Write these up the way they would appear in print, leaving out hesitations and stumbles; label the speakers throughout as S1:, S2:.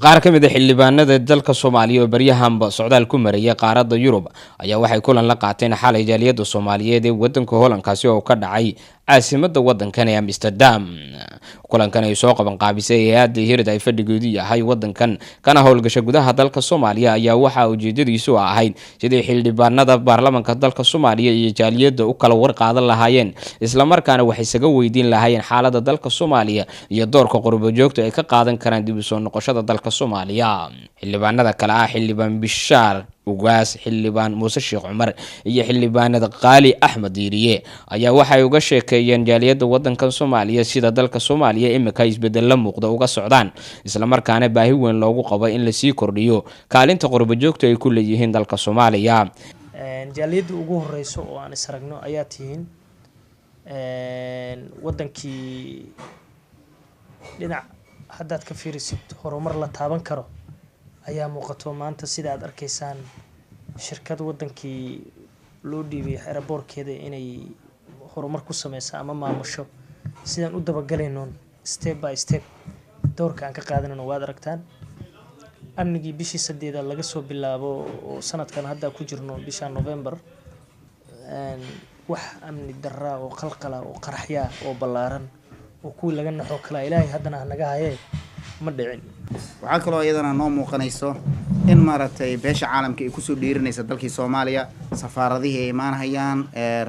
S1: Qaar ka mid a xildhibaanada dalka Soomaaliya oo baryahanba socdaal ku marayay qaaradda Yurub ayaa waxay kulan la qaateen xalay jaaliyadda Soomaaliyeed ee wadanka Holankaasi oo ka dhacay caasimada wadankan ee Amsterdam. Kulankan ay soo qaban qaabisay hay-adda Hirda ay fadhigeedu yahay wadankan kana howlgasha gudaha dalka Soomaaliya ayaa waxaa ujeedadiisu ahayd sidii xildhibaanada baarlamanka dalka Soomaaliya iyo jaaliyadda u kala warqaadan lahaayeen, islamarkaana waxay isaga weydiin lahaayeen xaalada dalka Soomaaliya iyo doorka qurbo joogta ay ka qaadan karaan dib u soo noqoshada dalka Soomaaliya. Xildhibaanada kale ah Xildhibaan Bishaar Ugaas, Xildhibaan Muuse Sheekh Cumar iyo Xildhibaanada Qaali Axmed Diiriye ayaa waxay uga sheekeeyeen jaaliyadda wadankan Soomaaliya sida dalka Soomaaliya imika isbedelo muuqda uga socdaan, islamarkaana baahi weyn loogu qabo in lasii kordhiyo kaalinta qurbo joogta ay ku leeyihiin dalka Soomaaliya.
S2: Jaaliyadda ugu horeyso oo aan is aragno ayaa tihiin. Wadankii dhinac haddaad ka fiirisid, horumar la taaban karo ayaa muuqato maanta. Sida aad arkaysaan, shirkad wadankii loo dhiibay airportkeeda inay horumar ku sameyso ama maamusho, sidaan u dabagalaynoon step by step doorka aan ka qaadanayno waad aragtaan. Amnigii bishii 8aad laga soo bilaabo oo sanadkan hadda ku jirno, bisha November, wax amni daraa oo qalqala oo qaraxyaa oo ballaaran oo kuwii laga naxoo kalaa, Ilaahay haddana hanaga hayee, ma dhicin.
S3: Waxaa kaloo iyadana noo muuqanayso in maaragtay beesha caalamka ay kusoo dhiirinaysa dalkii Soomaaliya, safaaradihii ay imaanhayaan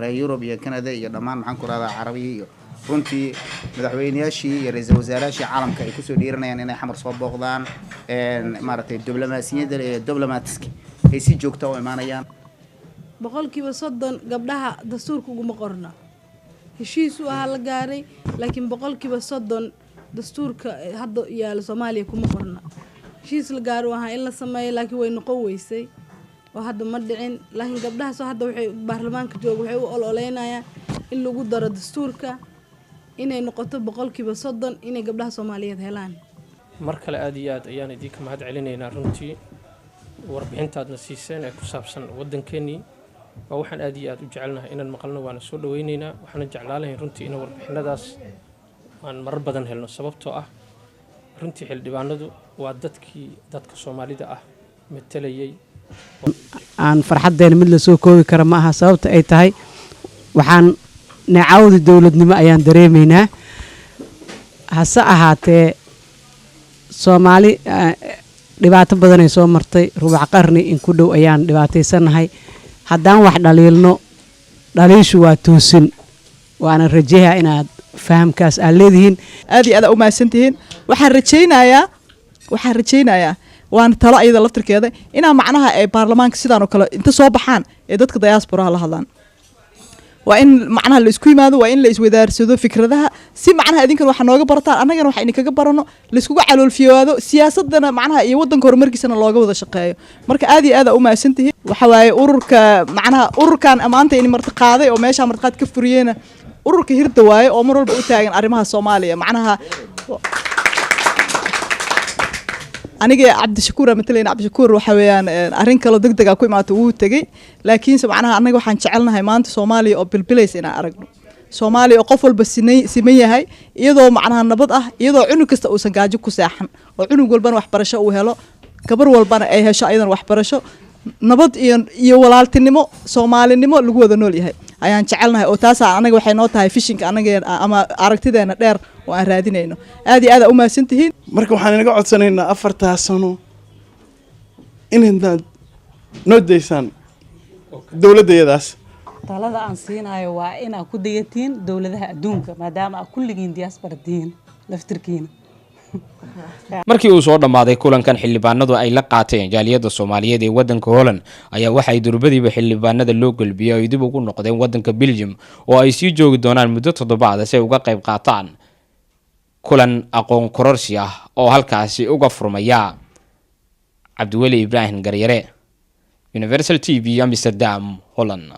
S3: reer Yurub iyo Canada iyo dhammaan, maxaan ku rahdaa, Carabiya, iyo runtii madaxweyneyaashii iyo ra-iisul wasaarayaashii caalamka ay kusoo dhiiranayaan inay Xamar soo booqdaan, maaragtay diblomaasiyadda iyo diplomatska ay si joogta u imaanayaan.
S4: 30% gabdhaha dastuurka uguma qorna. Heshiis u ahaa la gaaray, laakiin 30% dastuurka hadda yaala Soomaaliya kuma qorna. Heshiis la gaaro ahaa in la sameeyo, laakiin way noqon weysay oo hadda ma dhicin. Laakiin gabdhahaasoo hadda waxay baarlamaanka jooga waxay u ololeynayaan in lagu daro dastuurka, inay noqoto 30% inay gabdhaha Soomaaliyeed helaan.
S5: Mar kale aad iyo aad ayaan idinka mahad celinaynaa. Runtii warbixintaadna siiseen ee ku saabsan waddankeenii waa waxaan aad iyo aad u jecelnahay inaan maqalno, waana soo dhaweyneynaa. Waxaana jeclaan lahayn runtii inaan warbixinadaas aan marar badan helno, sababtoo ah runtii xildhibaanadu waa dadkii dadka Soomaalida ah matalayay.
S6: Aan farxaddeena mid lasoo koobi kara ma aha. Sababta ay tahay, waxaan neecawda dowladnimo ayaan dareemaynaa. Hase ahaatee, Soomaali dhibaato badanay soo martay. Rubac qarni in ku dhow ayaan dhibaataysannahay. Haddaan wax dhaliilno, dhaliishu waa toosin, waana rajayaa inaad fahamkaas aad leedihiin.
S7: Aad iyo aad aa u mahadsantihiin. Waxaan rajaynayaa, waana talo ayada laftirkeeda, inaa macnaha ay baarlamaanka sidaan oo kale inta soo baxaan ee dadka diasporaha la hadlaan. Waa in macnaha la isku yimaado, waa in la iswadaarsado fikradaha, si macnaha idinkan waxa nooga barataan, annagana waxa idinkaga barano, laiskuga caloolfiyowaado, siyaasadana macnaha iyo waddanka horumarkiisana looga wada shaqeeyo. Marka aad iyo aad aa u mahadsantihiin. Waxa waaye ururka, macnaha ururkan maanta ini martiqaaday oo meeshaa martiqaad ka furiyeena, ururka Hirda waaye oo mar walba u taagan arrimaha Soomaaliya. Macnaha aniga Cabdishakuur aan matalayna. Cabdishakuur waxa weeyaan arrin kaloo deg deg a ku imaatay, wuu tegey. Laakiinse macnaha annaga waxaan jecelnahay maanta Soomaaliya oo bilbilaysa inaan aragno, Soomaaliya oo qof walba sinay siman yahay, iyadoo macnaha nabad ah, iyadoo cunug kasta uusan gaajo ku seexan, oo cunug walbana waxbarasho uu helo, gabar walbana ay hesho ayadan waxbarasho, nabad iyo walaaltinimo, Soomaalinimo lagu wada nool yahay ayaan jecelnahay. Oo taasaa anaga waxay noo tahay visionka anaga ama aragtideena dheer oo aan raadinayno. Aad iyo aad aa u mahadsantihiin.
S8: Marka waxaan inaga codsanaynaa 4taa sano inaydnaad noo daysaan dowladdayadaas.
S9: Talada aan siinayo waa inaa ku dayatiin dowladaha adduunka, maadaama aa kulligiin diaspora tihiin laftirkiina.
S1: Markii uu soo dhammaaday kulankan xildhibaanadu ay la qaateen jaaliyadda Soomaaliyeed ee waddanka Holland ayaa waxay durbadiiba xildhibaanada loo gelbiyey ay dib ugu noqdeen waddanka Belgium, oo ay sii joogi doonaan muddo toddobaada si ay uga qayb qaataan kulan aqoon kororsi ah oo halkaasi uga furmaya. Cabdiweli Ibraahim Garyare, Universal TV, Amsterdam, Holland.